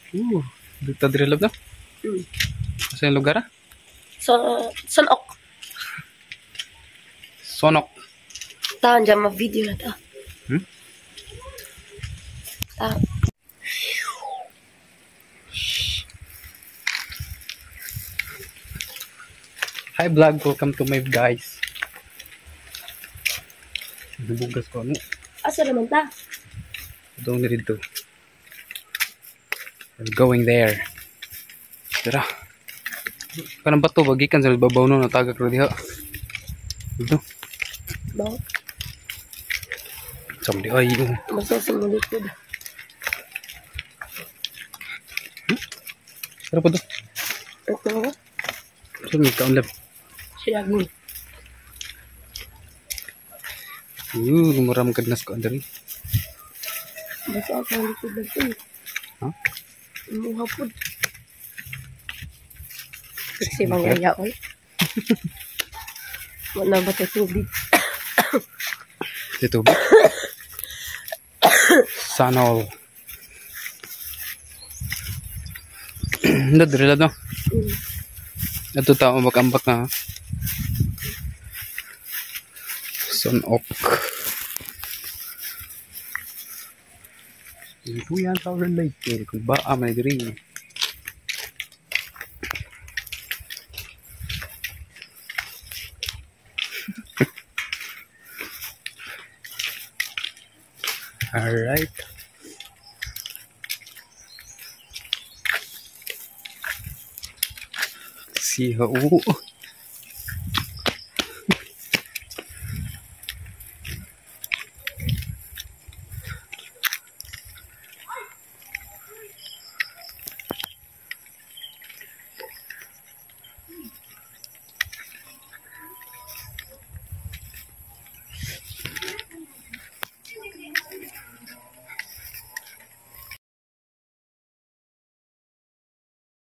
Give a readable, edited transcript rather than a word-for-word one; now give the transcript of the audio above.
Dito diri lab na. Asa yung lugar ah? So, Sunok. Sonok. Tahan dyan, ma-video na ta. Hmm? Ta. Hi vlog, welcome to my guys. Dubugas ko ano? Asa naman ta? Doon na dito. We're going there. Tara. Kanang bato ba gikan sa babaw no natagak ra diha. Dito. Bakit? Samdi ay. Basta sa mga likod. Tara po to. Ito ba? Saan may kaon lab? Sila mo. Mura man kadnas ko andari. Basta sa likod lang ito. Ha? Imuha po. Kasi mga yaoy. Wala ba tayo tubig? Ito tubig? Sanol. Hindi, diri lang no? Ito tao mag-ambak na. Sunok. Ito yan sa lake. Kung ba, may diri. Alright. See how.